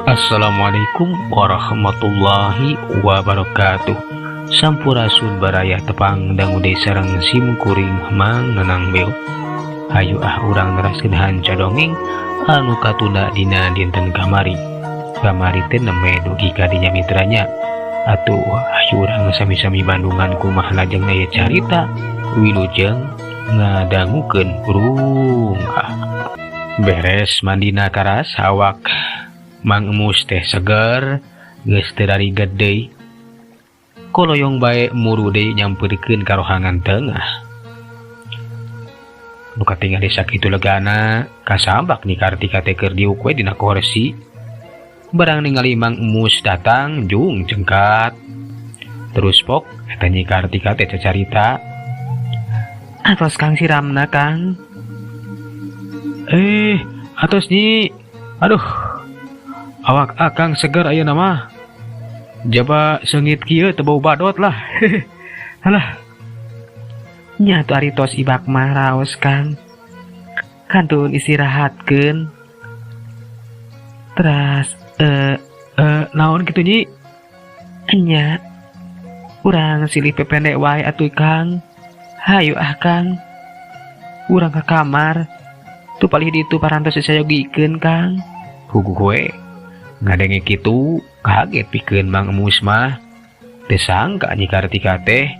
Assalamualaikum warahmatullahi wabarakatuh. Sampurasun, baraya. Tepang dangu deui sareng sim kuring, Mang Nanang Beo. Hayu ah, urang neraskeun hanca dongeng anu katunda dina dinten kamari. Kamari teh nembe dugi ka dinya, mitra, nya. Atuh hayu urang sami-sami bandungan kumaha lajengna ieu carita. Wilujeng ngadangukeun urung ah. Beres mandina karas, awak Mang Emus teh seger, geus teu dariget deui. Koloyong bae muru deui nyamperkeun ka rohangan tengah. Nu katingali sakitu legana, kasambak Nyi Kartika teh keur diuk we dina korsi. Barang ningali Mang Emus datang, jung cengkat. Terus pok eta Nyi Kartika teh cacarita. Atos, Kang, siramna, Kang. Eh, atos, Nyi. Aduh, awak akang seger ayeuna mah. Jaba seungit kieu teu bau badot lah. Halah. Nya atuh, ari tos ibak mah raos, Kang. Kantun istirahatkeun. Teras Eh, naon kitu, Nyi? Nya urang silih pepende wae atuh, Kang. Hayu ah, Kang. Urang ka kamar. Tuh palih ditu parantos disayogikeun, Kang. Puguh we ngadenge kitu kaget pikeun Mang Emus mah. Teu sangka Nyi Kartika teh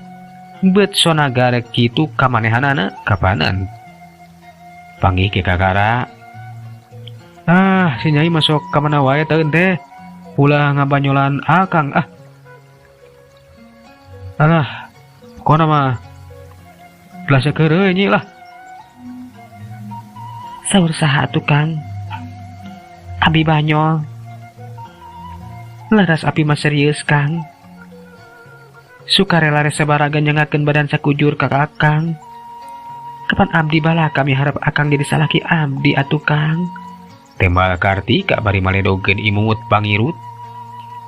bet sonagar kitu ka manehanana kapanan. Panggih ke kakara. Ah, si Nyai masuk ka mana wae teueun teh. Ulah ngabanyolan akang ah. Alah, pokona mah belas keur Nyi lah. Saur saha atuh, Kang? Abi banyol. Laras abi mah serius, Kang. Sukarela resa baraga nyengakeun badan sakujur ka Akang. Kapan abdi balaka miharep Akang jadi salaki abdi atuh, Kang? Tembal Kartika bari maledogeun imut pangirut.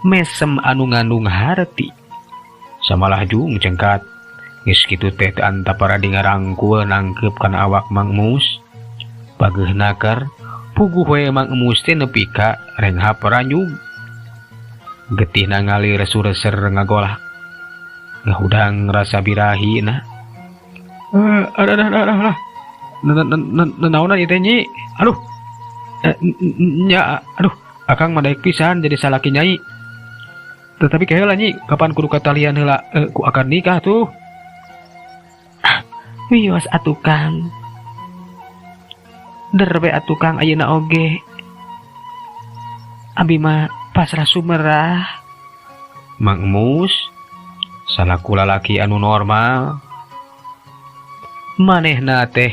Mesem anu ngandung harti. Samalah jung cengkat. Geus kitu teh teu antapara di ngarangkul nangkeup kana awak Mang Mus. Pageuh naker, puguh we Mang Emus teh nepi ka renghap ranyug. Getihna ngalir sureser ngagolak. Ngahudang rasa birahi na. Eh, aduh, aduh, aduh, aduh. Naonan ieu teh, Nyi? Aduh. Eh, nya, aduh, akang mah daek pisan jadi salaki Nyai. Tetapi heula, Nyi, kapan kudu katalian heula ku akad nikah tuh? Wios atuh, Kang. Derbe atuh, Kang, ayeuna oge. Abi mah pasrah sumerah. Mang Emus salaku lalaki anu normal, manehna teh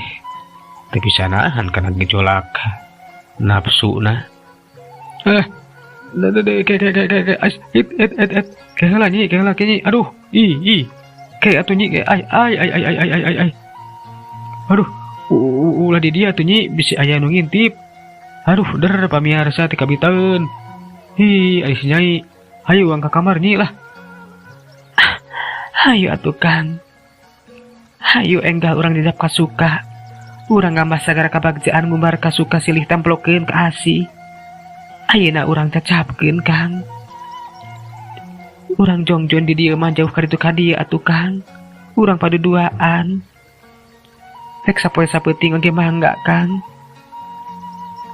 teu bisa nahan kana gejolak nafsuna. Eh, ke ke ke ke ke as it it it it ke heula, Nyi, ke heula, Nyi. Aduh, ih ih. Ke atuh, Nyi, ke ai ai ai ai ai ai ai ai. Aduh, ulah di dia tuh, Nyi, bisi aya nu ngintip. Aduh, der pamiarsa teh kabitaeun. Hi, ai si Nyai. Hayu urang ka kamar, Nyi, lah. Hayu atuh, Kang. Hayu enggal urang jajap kasuka. Urang ngambah sagara kabagjaan, ngumbar kasuka silih templokeun ka asih. Ayeuna urang cacapkeun, Kang. Urang jongjon di dieu mah jauh ka ditu ka dieu atuh, Kang. Urang paduduaan. Rek sapoe sapeuting oge mangga, Kang.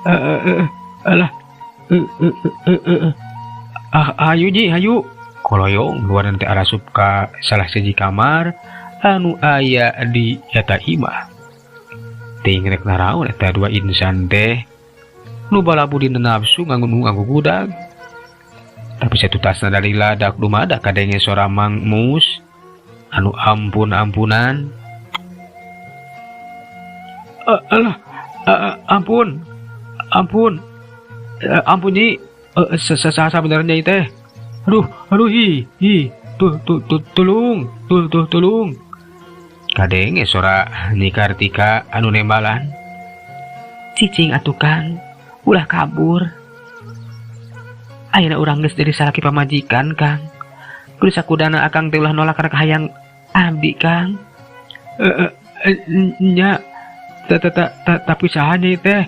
Eh, eh, eh, alah. Eh, eh, eh, eh, eh. Ah, hayu, Nyi, hayu. Koloyong luar teh arasup ka salah siji kamar anu aya di eta imah. Ting rek naraon eta dua insan teh nu balabu dina nafsu ngangun ngagugudag. Tapi satutasna dari ladak dumadak kadenge sora Mang Mus anu ampun-ampunan. Eh, alah, eh, ampun, ampun, eh, ampun, Nyi, eh, sebenarnya teh. Aduh, aduh, hi, hi, tuh, tuh, tuh, tulung, tuh, tuh, tulung. Kadenge sora Nyi Kartika anu nembalan. Cicing atuh, Kang, ulah kabur. Ayeuna urang geus jadi salaki pamajikan, Kang. Kudu sakudana Akang teh ulah nolak karena kahayang abdi, Kang. Eh, eh, nya, tapi saha, Nyi, teh?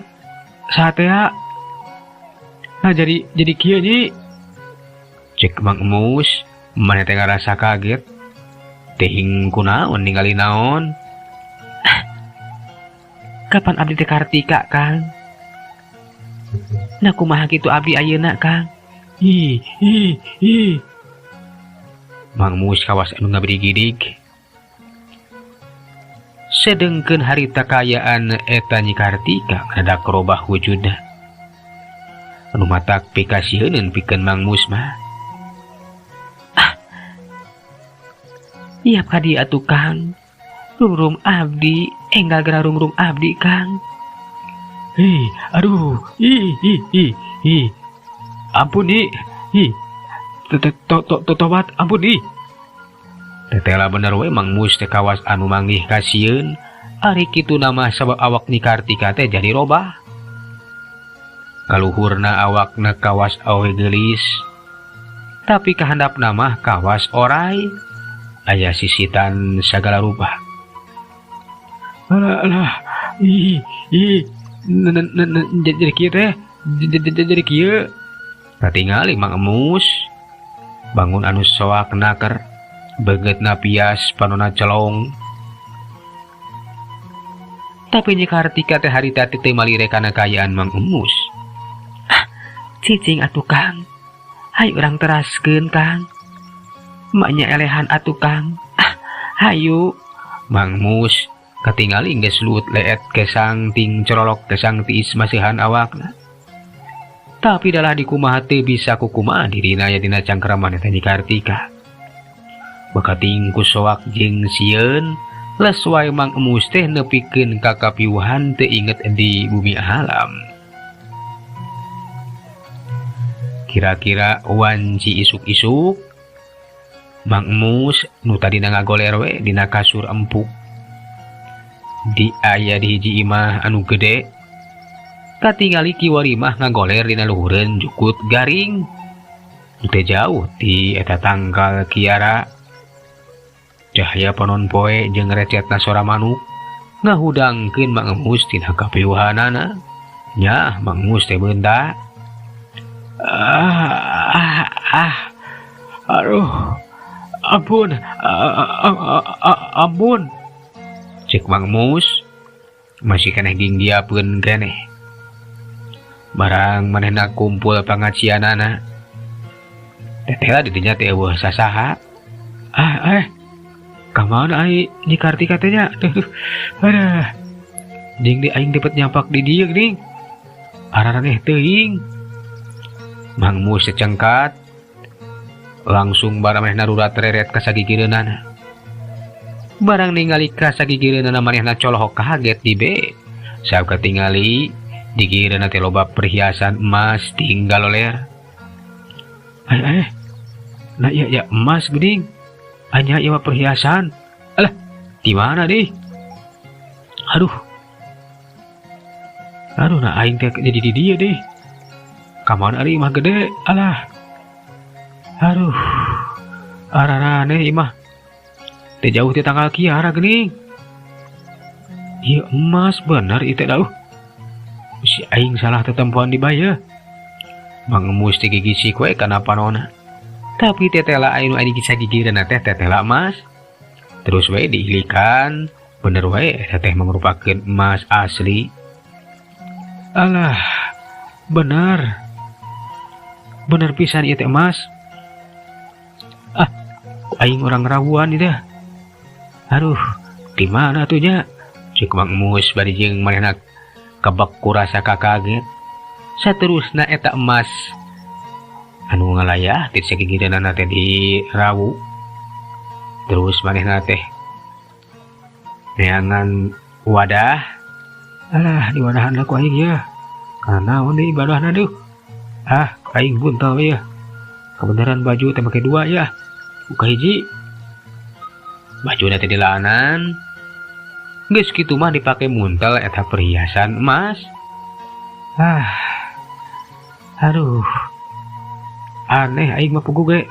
Saha teh? Nah jadi kieu, Nyi. Cek Mang Emus, maneh teh ngarasa kaget. Teuing kunaon ningali naon. Kapan abdi teh Kartika, Kang? Nah, kumaha kitu abdi ayeuna, Kang? Ih, ih, ih. Mang Mus kawas anu ngabirigidig. Sedengkeun harita kaayaan eta Nyi Kartika ngadadak robah wujudna. Anu matak pikasieuneun pikeun Mang Mus mah. Ah. Iap ka dieu atuh, Kang. Rungrum abdi, enggal geura rungrum abdi, Kang. Ih, aduh, ih, ih, ih, ih. Ampun, ih, ih. Tobat, ampun, ih. Tetela bener we Mang Mus teh kawas anu manggih kasieun. Ari kitu nama sabab awak Nyi Kartika teh jadi robah. Kaluhurna awakna kawas awewe geulis. Tapi kahandapna mah kawas oray. Aya sisitan sagala rupa. Alah, alah, ih, ih, jadi kieu teh, jadi kieu. Katingali Mang Emus bangun anu soak naker, beungeutna pias, panona celong. Tapi Nyi Kartika teh harita teh teu malire kana kaayaan Mang Emus. Ah, cicing atuh, Kang. Hayu urang teraskeun, Kang. Maknya elehan atuh, Kang. Ah, hayu. Mang Mus katingali geus luut leet kesang ting corolok kesang tiis masihan awakna. Tapi dalah dikumaha teu bisa kukumaha dirina aya dina cangkraman eta Nyi Kartika. Bakating ku soak jeung sieun, les wae Mang Emus teh nepikeun ka kapiuhan teu inget di bumi alam. Kira-kira wanci isuk-isuk, Mang Emus nu tadina ngagoler we dina kasur empuk. Di aya di hiji imah anu gede, katingali kiwari mah ngagoler dina luhureun jukut garing. Nu teu jauh ti eta tangkal kiara. Cahaya panon poe jeung recetna sora manuk ngahudangkeun Mang Emus tina kapiuhanana. Nyah Mang Emus teh beunta. Ah, ah, ah. Aduh. Ampun. Ah, ah, ah, ampun. Cek Mang Mus masih keneh ginggiapeun keneh. Barang manehna kumpul pangacianana. Tetela di dinya teh eueuh sasaha. Ah, ka mana ai Nyi Kartika teh nya? Duh, aduh. Jeung di aing depet nyampak di dieu geuning. Araraneh teuing. Mang Mus secengkat langsung baramehna rurat reret ka sagigireunana. Barang ningali ka sagigireunana manehna colohok kaget di be. Sabab katingali di gigireunna teh loba perhiasan emas tinggal loler. Eh. Nah iya ya emas geuning. Anya ieu mah perhiasan. Alah, di mana deh? Aduh. Aduh, nah aing teh jadi di dieu deh. Ka mana ari imah gede? Alah. Aduh. Araraneh imah. Teu jauh ti tanggal kiara geuning. Ieu emas bener ieu teh dauh. Si aing salah tetempoan di baya. Mang Emus teh gigisik we kana panona. Tapi tetela anu aya di sagigireunna teh tetela emas. Terus we diilikan, bener we eta teh mangrupakeun emas asli. Alah, bener. Bener pisan ieu teh emas. Ah, aing urang rawuan ieu teh. Aduh, di mana atuh nya? Cek Mang Emus bari jeung manehna kebek ku rasa kakaget. Saterusna eta emas anu ngalayah ti sagigireunana teh di rawu. Terus manehna teh neangan wadah. Alah, di wadahan ku aing ya. Karena naon deui ibadahna duh. Ah, aing buntal we ya. Kebenaran baju teh make dua ya. Buka hiji. Bajuna teh dilaanan. Geus kitu mah dipake muntel eta perhiasan emas. Ah. Aduh. Aneh aing mah puguh ge.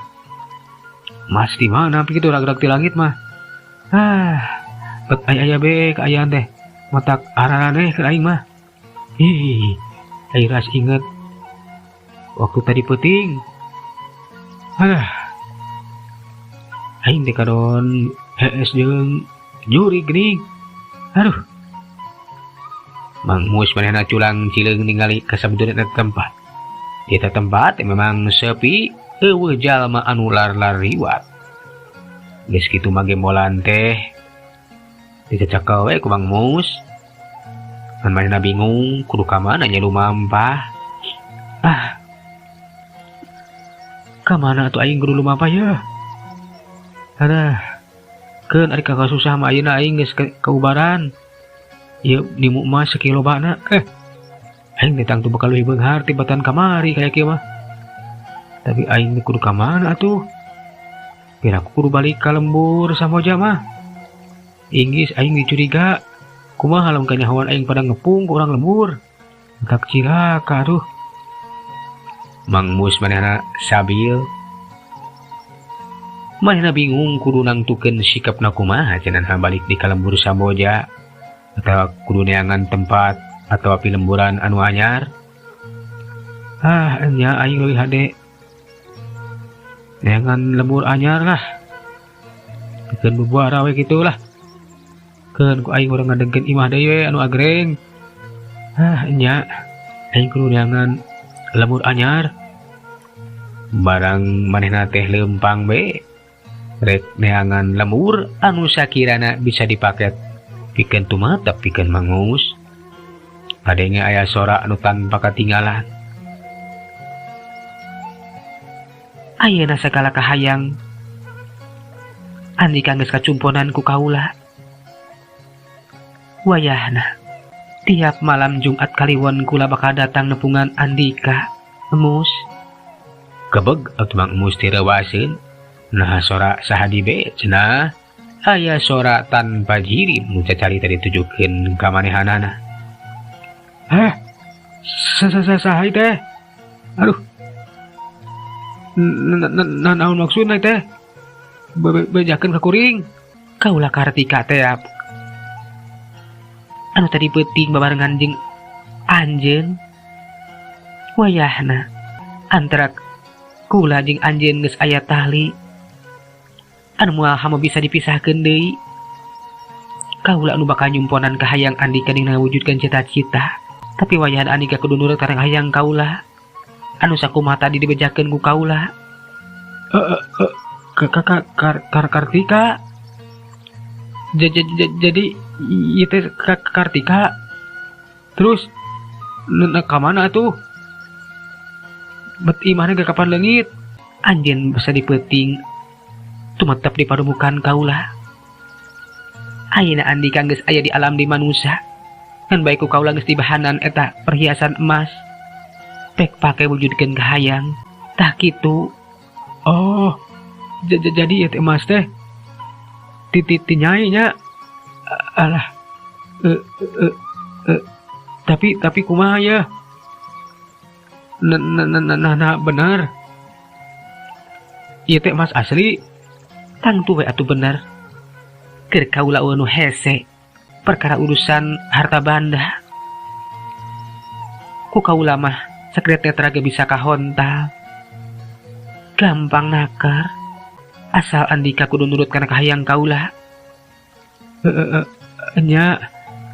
Emas di mana begitu rag-rag di langit mah. Ah, bet aya aya be kaayaan teh. Matak araraneh keur aing mah. Ih, aing ras inget. Waktu tadi peuting. Alah. Aing teh kadon hees jeung jurig geuning. Aduh. Mang Mus manehna culang cileung ningali kasabuduna eta tempat. Di eta tempat memang sepi, euweuh jalma anu lar-lar liwat. Geus kitu mah gembolan teh dicecakel we ku Mang Mus. Ngan manehna bingung kudu ka mana nya lumampah. Ah. Ka mana atuh aing kudu lumampah yeuh? Adah. Keun ari kakak susah mah ayeuna aing geus kaubaran. Ieu nimu emas sakilo bana. Aing teh tangtu bakal leuwih beunghar tibatan kamari kaya kieu mah. Tapi aing teh kudu ka mana atuh? Piraku kudu balik ka lembur Samboja mah. Inggis aing dicuriga. Kumaha lamun kanyahoan aing pada ngepung ku urang lembur. Entak cilaka aduh. Mang Mus manehna sabil. Manehna bingung kudu nangtukeun sikapna kumaha cenah balik di ka lembur Samboja. Atawa kudu neangan tempat atawa pilemburan anu anyar. Ah, nya aing leuwih hade neangan lembur anyar lah. Pikeun bubuara we kitu lah. Keun ku aing urang ngadegkeun imah deui we anu agreng. Ah, nya aing kudu neangan lembur anyar. Barang manehna teh leumpang we rek neangan lembur anu sakirana bisa dipaket pikeun tumatep pikeun mangus. Kadenge aya sora anu tanpa katinggalan. Ayeuna sagala kahayang Andika geus kacumponan ku kaula. Wayahna tiap malam Jumat Kaliwon kula bakal datang nepungan Andika Emus. Kebeg atuh Mang Emus teh reuaseun. Nah sora saha dibe cenah. Aya sora tanpa jirim nu cacari tadi ditujukeun ka manehanana. Heh, saha teh? Aduh. Naon maksudna teh? Bejakeun ka kuring. Kaula Kartika teh anu tadi peuting babarengan jeung anjeun. Wayahna antara kula jeung anjeun geus aya tali anu moal hama bisa dipisahkeun deui. Kaula anu bakal nyumponan kahayang Andika dina ngawujudkeun cita-cita. Tapi wayahna Andika kudu nurut kana kahayang kaula anu sakumaha tadi dibejakeun ku kaula. Kartika. Jadi ieu teh Kartika. Terus ka mana atuh? Bet imahna ge kapan leungit? Anjeun basa dipeuting tumetep di parumukan kaula. Ayeuna Andika geus aya di alam di manusa. Ngan bae ku kaula geus dibahanan eta perhiasan emas. Pek pake wujudkeun kahayang. Tah kitu. Oh, jadi ieu teh emas teh ti nyai nya. Alah. Tapi kumaha ya? Nah, bener. Ieu teh emas asli. Tangtu we atuh bener. Keur kaula nu hese perkara urusan harta banda. Ku kaula mah sakret tetra ge bisa kahontal. Gampang nakar. Asal Andika kudu nurut kana kahayang kaula. Nya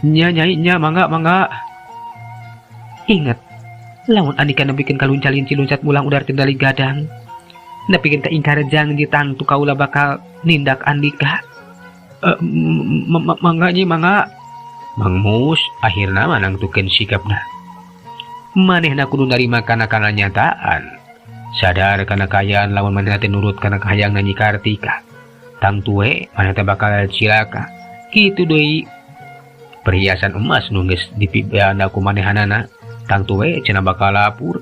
nya nyai nya mangga mangga. Ingat, lamun Andika nepikeun ka lunca-linci luncat mulang udar tindali gadang. Nepikeun ka ingkar janji tangtu kaula bakal nindak Andika. Mangga nyi mangga. Mang Mus akhirna mah nangtukeun sikapna. Manehna kudu narima kana kanyataan. Sadar kana kaayaan lamun manehna teh nurut kana kahayang Nyi Kartika. Tangtu we manehna teh bakal cilaka. Kitu deui perhiasan emas nu geus dipibana ku manehanana. Tangtu we cenah bakal lapur.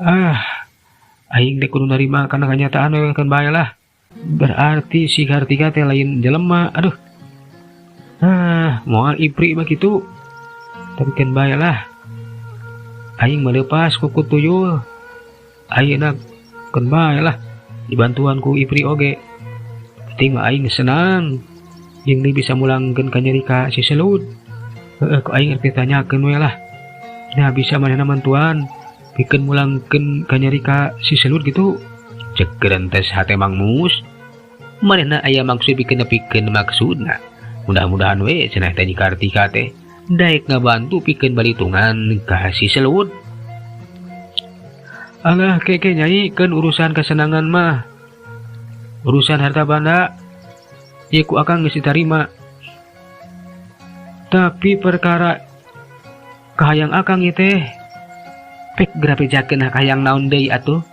Ah, aing teh kudu narima kana kanyataan we keun bae lah. Berarti si Kartika teh lain jelema. Aduh. Ah, moal ipri mah kitu. Tapi keun bae lah. Aing melepas kuku tuyul. Ayeuna keun bae lah dibantuan ku ipri oge. Penting mah aing senang jeung deui bisa mulangkeun ka nyeri ka si Selud. Heeh, ku aing rek ditanyakeun we lah. Nah bisa manehna mantuan. Pikeun mulangkeun kanyeri ka si Selud gitu. Cek gerentes hate Mang Mus. Manehna aya maksud pikeun nepikeun maksudna. Mudah-mudahan we cenah teh Nyi Kartika teh daek ngabantu pikeun balitungan ka si Selud. Alah keke nyai keun urusan kesenangan mah. Urusan harta banda ieu ku akang geus ditarima. Tapi perkara kahayang akang ieu teh pek geura bejakeun kahayang naon deui atuh.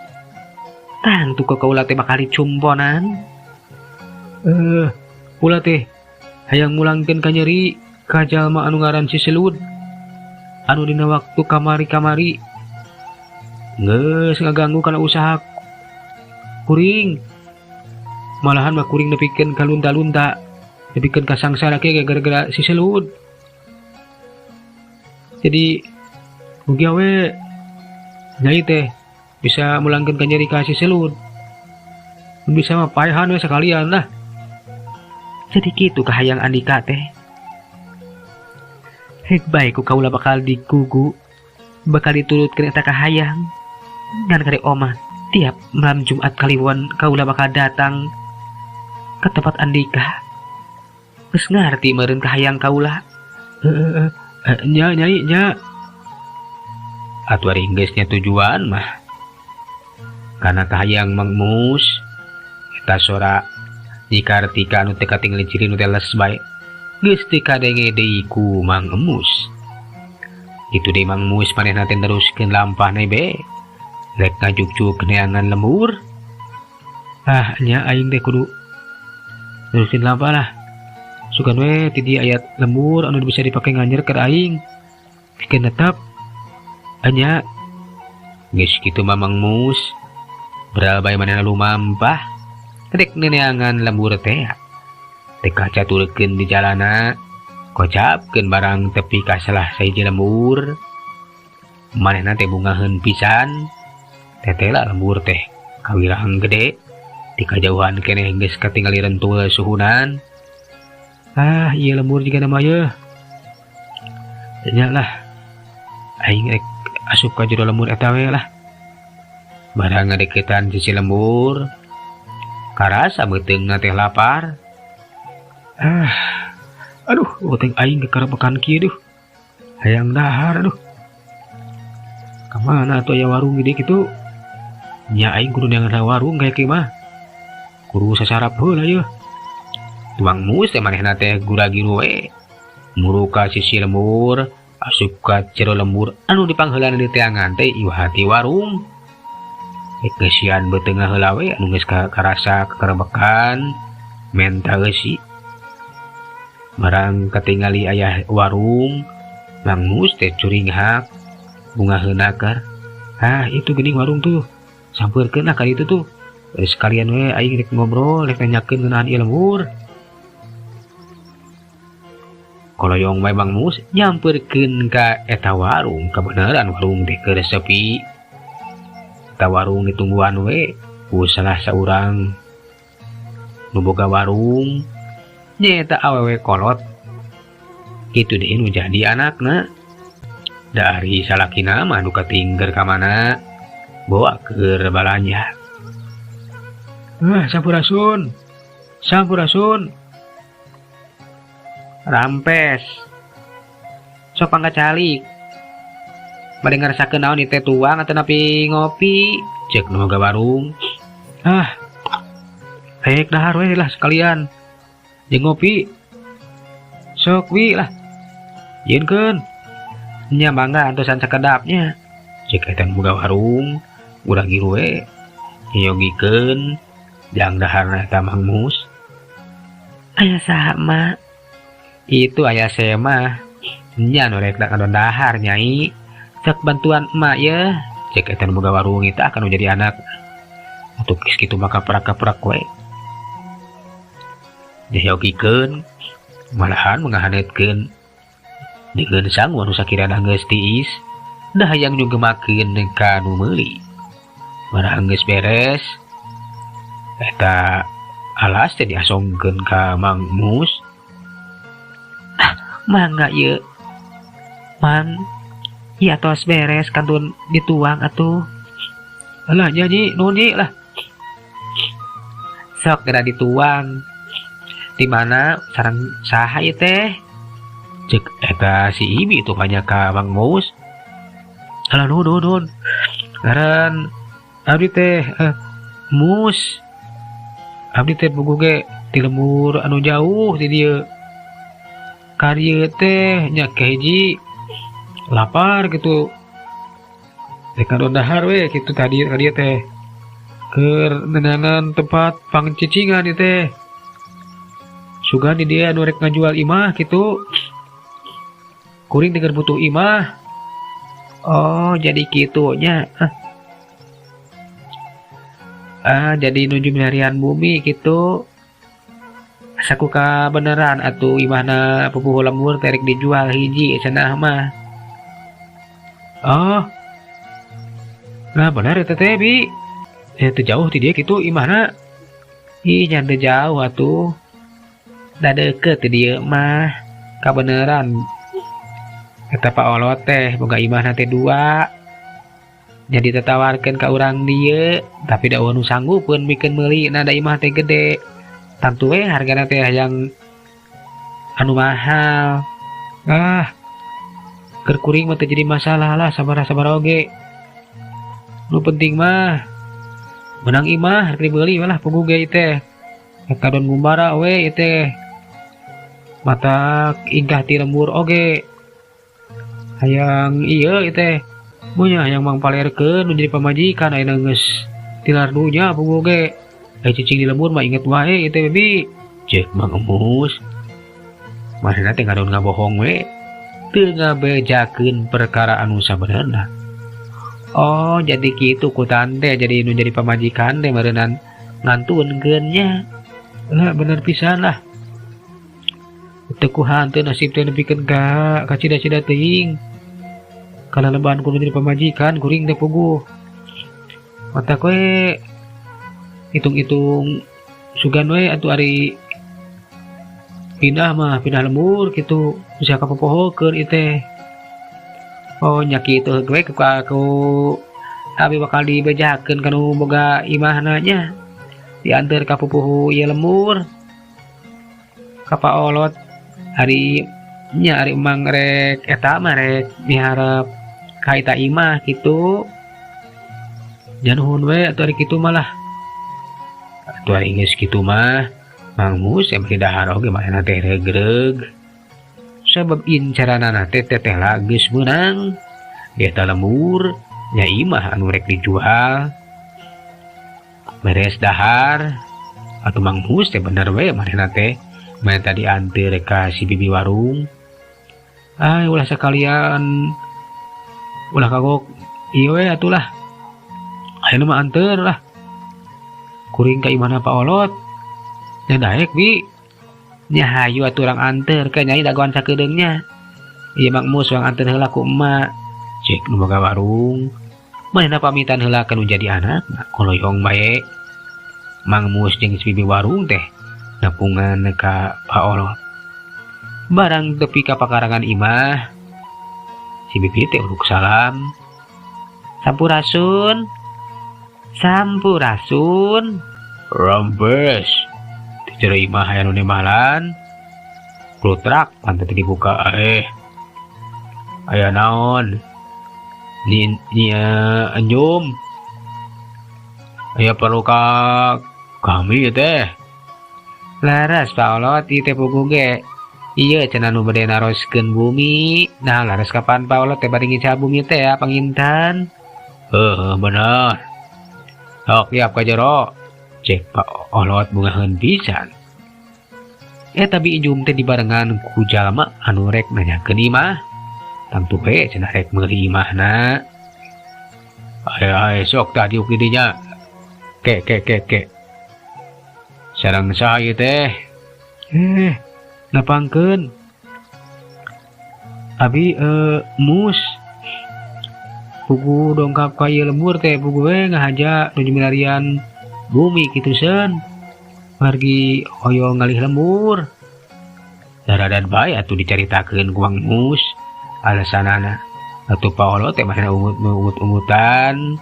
Tangtu ku kaula teh bakal dicumponan. Kula teh hayang mulangkeun kanyeri ka jalma anu ngaran si Selud. Anu dina waktu kamari-kamari geus ngaganggu kana usaha kuring. Malahan mah kuring nepikeun ka lunta-lunta, nepikeun ka sangsara ke gara-gara si Selud. Jadi mugia we nyai teh bisa mulangkeun kanyeri ka si Selud. Mun bisa mah paehan we sekalian lah. Jadi kitu kahayang Andika teh. Hek bae ku kaula bakal digugu, bakal diturutkeun eta kahayang. Ngan kade omah tiap malam Jumat Kaliwon kaula bakal datang ke tempat Andika. Geus ngarti meureun kahayang kaula. Heeh, nya nyai nya. Atuh ari geus nya tujuan mah. Karena kahayang Mang Mus eta sora Nyi Kartika anu teu katingali ciri nu teh les bae geus teu kadenge deui ku Mang Emus. Kitu deui Mang Mus manehna teh neruskeun lampahna be rek ngajugjuk neangan lembur. Ah nya aing teh kudu neruskeun lampah lah. Sugan we ti dieu aya lembur anu bisa dipake nganyer keur aing. Pikeun netep. Anya geus kitu mah Mang Mus beral bae manehna lumampah rek neneangan lembur teh. Teh kacaturkeun di jalana, kocapkeun barang tepi ka salah sahiji lembur. Manehna teh bungaheun pisan. Tetela lembur teh kawirang gede. Di kajauhan keneh geus katingali rentul suhunan. Ah, ieu lembur jiga nama yeuh. Nya lah. Aing rek asup ka jero lembur eta we lah. Barang ngadeukeutan sisi lembur, karasa beuteungna teh lapar. Ah, aduh, beuteung aing kekarebekan kieu duh. Hayang dahar aduh. Kamana atuh aya warung gede kitu? Nya aing kudu neangan warung kaya kieu mah. Kudu sasarap heula yeuh. Tuang Mus teh manehna teh gura-giru we. Muru ka sisi lembur, asup ka jero lembur anu dipangheulaan di teangan teh iwati warung. Kesian beuteung heula we anu geus karasa kakarebekan menta eusi. Barang katingali aya warung, Mang Mus teh curinghak bungaheuna keur. Ah, itu geuning warung tuh. Sampeurkeun lah ka ditu tuh. Sekalian we aing rek ngobrol, rek nanyakeun ngeunaan ieu lembur. Koloyong bae Mang Mus nyampeurkeun ka eta warung, kabeneran warung teh keur sepi. Eta warung ditungguan we ku salah saurang nu boga warung nyaeta awewe kolot. Kitu deui nu jadi anakna. Da ari salakina mah nu katingger ka mana bawa keur balanja. Ah, sampurasun. Sampurasun. Rampes. Sok pangkacalik. Bade ngarasakeun naon ieu teh tuang atau napi ngopi? Cek nu boga warung. Ah. Rek dahar we lah sekalian. Jeung ngopi. Sok wi lah. Yeunkeun. Nya mangga antosan sakedapnya. Cek eta nu boga warung, urang giru we. Nyogikeun jang daharna eta Mang Mus. Aya saha mak? Itu aya saya mah. Nya nu rek ngadon dahar nyai. Cek bantuan emak ye. Cek eta nu boga warung eta akan jadi anak. Atuh geus kitu mah kaprak-kaprak we. Dihogikeun malahan mengahanetkeun dengan sangu anu sakirana geus tiis dah hayang nyugemakeun ka nu meuli. Barang geus beres eta alas teh diasongkeun ka Mang Mus. Ah, mangga ieu. Mang, Iya, tos beres, kantun dituang atuh. Alah, nya, Nyi, nuhun, Nyi lah. Sok geura dituang. Di mana sareng saha ieu teh? Cek eta si Ibi tuh banyak ka Mang Mus. Alah, nuhun, nuhun, nuhun. Ngaran abdi teh Mus. Abdi teh puguh ge ti lembur anu jauh ti dieu. Ka dieu teh nya kahiji lapar gitu. Rek ngadon dahar we kitu tadi ka dieu teh. Keur neunangan tempat pangcicingan ieu teh. Sugan di dieu anu rek ngajual imah kitu. Kuring teh keur butuh imah. Oh, jadi kitu nya. Ah, jadi nuju milarian bumi gitu. Asa ku kabeneran atuh imahna pupuhu lembur teh rek dijual hiji cenah mah. Oh. Nah, bener eta teh, Bi. Teu jauh ti dieu kitu imahna. Ih, nya teu jauh atuh. Da deukeut ti dieu mah. Kabeneran. Eta Pak Olot teh boga imahna teh dua. Jadi tatawarkeun ka urang dieu, tapi da euweuh nu sanggupeun mikeun meuli da imah teh gede. Tangtu we hargana teh hayang anu mahal. Ah. Keur kuring mah teu jadi masalah lah, sabaraha-sabaraha oge. Nu penting mah menang imah rek dibeli lah puguh ge teh. Rek kadon ngumbara we ieu teh. Matak ingkah ti lembur oge. Hayang ieu ieu teh. Munya hayang mangpalerkeun nu jadi pamajikan ayeuna geus tilar dunya puguh ge. Ai cicing di lembur mah inget wae ieu teh, Bibi. Ceuk Mang Emus. Manehna teh ngadon ngabohong we. Teu ngabejakeun perkara anu sabenerna. Oh, jadi kitu ku tante jadi nu jadi pamajikan teh meureunnan ngantunkeun nya. Lah, bener pisan lah. Teu ku hanteu nasib teh nepikeun ka kacida-cida teuing. Kalaleban ku nu jadi pamajikan kuring teh puguh. Matak we hitung-hitung sugan we atuh ari pindah mah pindah lembur kitu bisa kapopohokeun ieu teh. Oh, nya kitu we ku aku abi bakal dibejakeun ka nu boga imahna nya. Dianteur ka pupuhu ieu lembur. Ka Pak Olot ari nya ari emang rek eta mah rek miharep ka eta imah kitu. Nya nuhun we atuh ari kitu mah lah. Atuh ari geus kitu mah Mang Mus emang dahar oge manehna teh regreg. Sabab incaranana teh teteh geus meunang. Eta lembur nya imah anu rek dijual. Beres dahar atuh Mang Mus teh bener we manehna teh manehna dianteur ka si bibi warung. Ay, ulah sakalian ulah kagok ieu we atuh lah. Ayeuna mah anteur lah. Kuring ka imahna Pak Olot. Nya daek, Bi. Nya hayu atuh urang anteur ke nyai dagoan sakedeung nya. Ieu Mang Mus urang anteur heula ku emak. Cek nu boga warung. Manehna pamitan heula ka nu jadi anak, koloyong bae. Mang Mus jeung si bibi warung teh nepungan ka Pak Olot. Barang tepi ka pakarangan imah, si bibi teh uruk salam. Sampurasun. Sampurasun. Rampes. Di jero imah aya nu nembalan. Klutrak pantet dibuka eh. Aya naon? Ni nya anjum. Aya perlu ka kami teh. Laras Pak Olot ieu teh puguh ge. Ieu cenah nu bade naroskeun bumi. Nah, laras kapan Pak Olot teh bade ngical bumi teh ya pangintan? Heuh, bener. Sok siap ka jero. Cek Pak Olot bungaheun pisan. Eta Bi Ijum teh dibarengan ku jalma anu rek nanyakeun imah. Tangtu we cenah rek meuli imahna. Ay ay sok tah diuk di dinya. Ke ke ke ke. Sareng saha ieu teh? Napangkeun. Abi Mus. Puguh dongkap ka ieu lembur teh puguh we ngahaja nuju milarian bumi kitu seun. Margi hoyong ngalih lembur. Daradan bae atuh dicaritakeun ku Mang Mus alasanana. Atuh Pak Olot teh manehna ungut-ungutan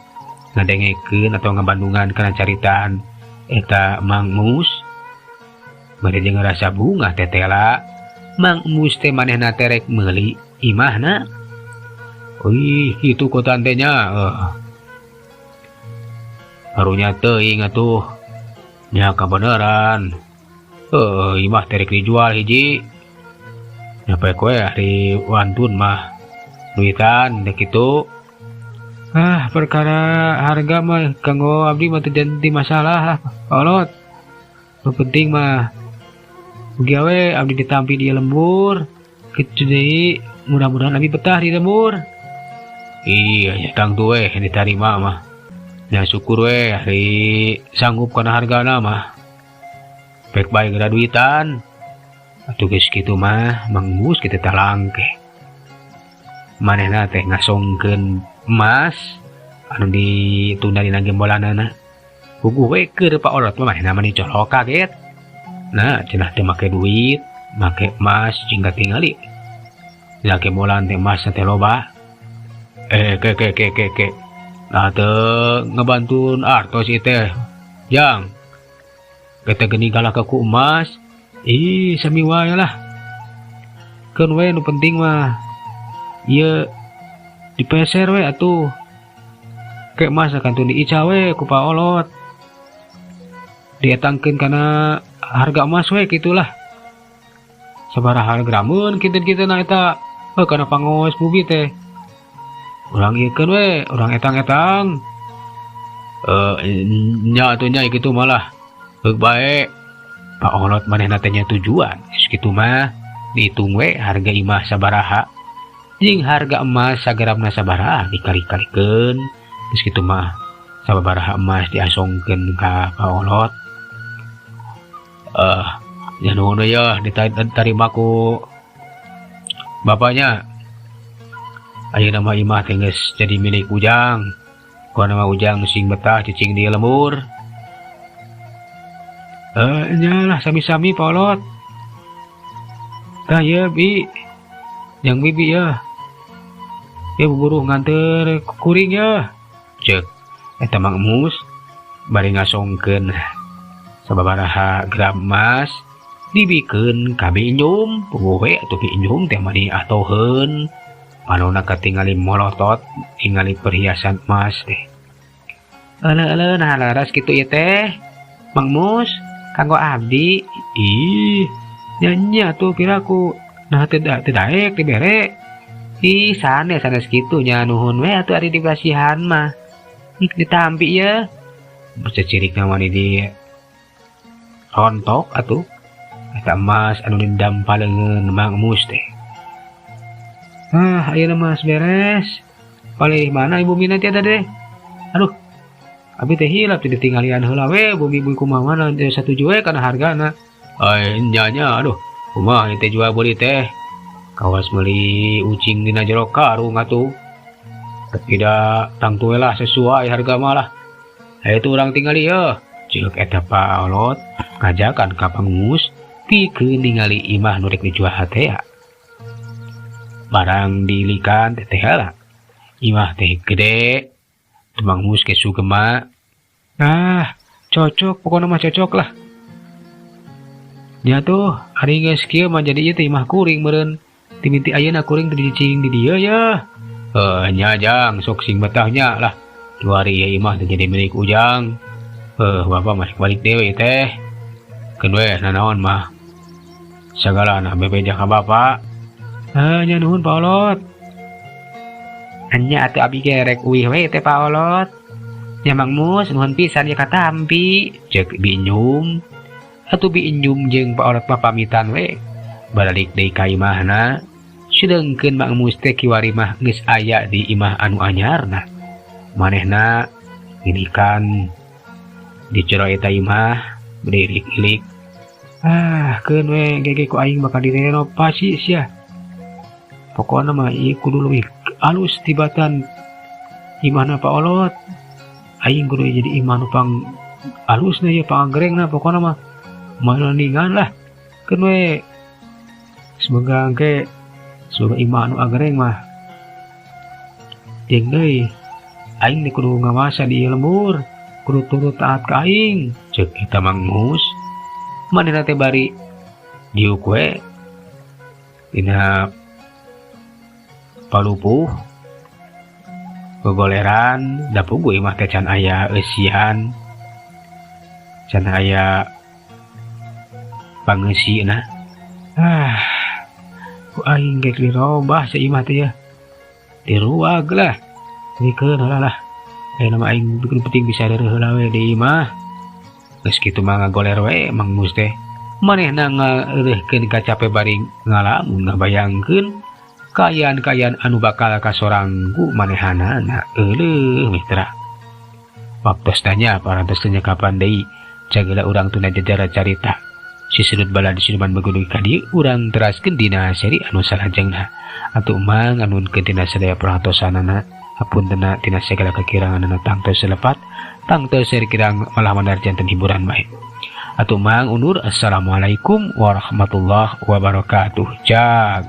ngadengekeun atau ngabandungan kana caritaan eta Mang Mus. Bari jeung ngarasa bungah tetela Mang Mus teh manehna teh rek meuli imahna. Wih, kitu kotan teh nya. Karunya teuing atuh. Nya kabeneran. Imah teh rek dijual hiji. Nya poek we ari wantun mah duitan teh kitu. Ah, perkara harga mah kanggo abdi mah teu jadi masalah lah, Pak Olot. Nu penting mah mugi we abdi ditampi di lembur. Kitu deui, mudah-mudahan abdi betah di lembur. Iya, nya tangtu we ditarima mah. Nya syukur we ari sanggup kana hargana mah. Pek bae geura duitan. Atuh geus kitu mah Mang Mus kitu teh langkeh. Manehna teh ngasongkeun emas anu ditunda dina gembolanana. Puguh we keur Pak Olot mah manehna mah dicolok kaget. Nah, cenah teh make duit, make emas jeung katingali. Dina gembolan teh emas teh loba. Ke ke ke ke ke. Nah teu ngebantun artos ieu teh. Jang. Kita geuning kalah ka ku emas. Ih, sami wae lah. Keun we nu penting mah ieu dipeser we atuh. Ke emas kantun diica we ku Pak Olot. Dietangkeun kana harga emas we kitulah. Sabaraha grameun kinten-kintenna eta. Heuh kana pangaos bumi teh. Urang ieukeun we, urang etang-etang. Nya atuh nya kitu malah. Heuk bae. Pak Olot manehna teh nya tujuan. Geus kitu mah dihitung we harga imah sabaraha jeung harga emas sageramna sabaraha dikali-kalikeun. Geus kitu mah sababaraha emas diasongkeun ka Pak Olot. Nya nuhun we yeuh ditarima ku bapaknya. Ayeuna mah imah teh geus jadi milik Ujang. Kuana mah Ujang sing betah cicing di lembur. Nya lah sami-sami Pak Olot. Tah ieu bi, yang bibi ya. Ieu buburu nganter kuring ya. Ceuk eta Mang Mus bari ngasongkeun sababaraha gram emas dibikeun ka Bi Injum. Puguh we atuh Bi Injum teh mani atoheun. Manona katingali molotot tingali perhiasan emas teh. Euleuh-euleuh nah laras kitu ieu teh. Mang Mus kanggo abdi. Ih, nya atuh piraku. Nah teu daek dibere. Ih, sanes sanes kitu nya nuhun we atuh ari dipasihan mah. Ih, ditampi ye. Cecirikna mah di rontok atuh. Eta emas anu didampaleungeun Mang Mus teh. Ah, ayeuna mah beres. Palih mana ibu Mina teh tadi? Aduh. Abi teh hilap teh ditinggalian heula we bumi bumi kumaha mana teh satuju we kana hargana. Ai nya nya aduh. Kumaha teh jual beuli teh? Kawas meuli ucing dina jero karung atuh. Tidak tangtu we lah sesuai harga mah lah. Hayu tuh urang tingali yeuh. Ceuk eta Pak Olot ngajakan ka Mang Mus pikeun ningali imah nu rek dijual teh. Barang dilikan teh teh lah. Imah teh gede. Mang Mus ke sugema. Ah, cocok pokokna mah cocok lah. Nya tuh ari geus kieu mah jadi ieu teh imah kuring meureun. Timinti ayeuna kuring teh dicicing di dieu ya. Nya jang sok sing betahnya lah. Kiwari ieu imah teh jadi milik Ujang. Bapak mah balik deui teh. Keun we nanaon mah. Sagalana bebeja ka bapak. Nya nuhun Pak Olot. Nya atuh abi ge rek uih we teh Pak Olot. Nya Mang Mus nuhun pisan ye katampi. Ceuk Bi Injum. Atuh Bi Injum jeung Pak Olot mah pamitan we. Balik deui ka imahna. Sedengkeun Mang Mus teh kiwari mah geus aya di imah anu anyarna. Manehna ngilikan di jero eta imah berilik-ilik. Ah, keun we gege ku aing bakal direnovasi sia. Pokona mah ieu kudu leuwih alus tibatan imahna Pak Olot. Aing kudu jadi imah nu pang alusna ieu panggerengna pokona mah malandingan lah. Keun we semoga engke semoga imah anu agereng mah. Jeung deui aing teh kudu ngawasa di ieu lembur, kudu turut taat ka aing, ceuk eta Mang Mus. Manehna teh bari diuk we dina palupuh gogoleran da puguh imah teh can aya eusian, can aya pangeusina. Ah, ku aing geus dirobah saimah teh yeuh. Diruag lah, dikeun heula lah. Ayeuna mah aing nu penting bisa reureuh heula we di imah. Geus kitu mah ngagoler we Mang Mus teh. Manehna ngareureurkeun kacape bari ngalamun ngabayangkeun kaayaan-kaayaan anu bakal kasorang ku manehanana. Euleuh mitra. Waktosna nya parantos teh kapan deui cagela urang tunda jajara carita. Si Sedut Balad Siluman Beguduy ka dieu urang teraskeun dina seri anu salajengna. Atuh mang anunkeun tina sadaya perhatosanana, hapuntenna tina sagala kekiranganana tangtos selepat, tangtos kirang malah mandar janten hiburan bae. Atuh mang undur, assalamualaikum warahmatullahi wabarakatuh. Jag.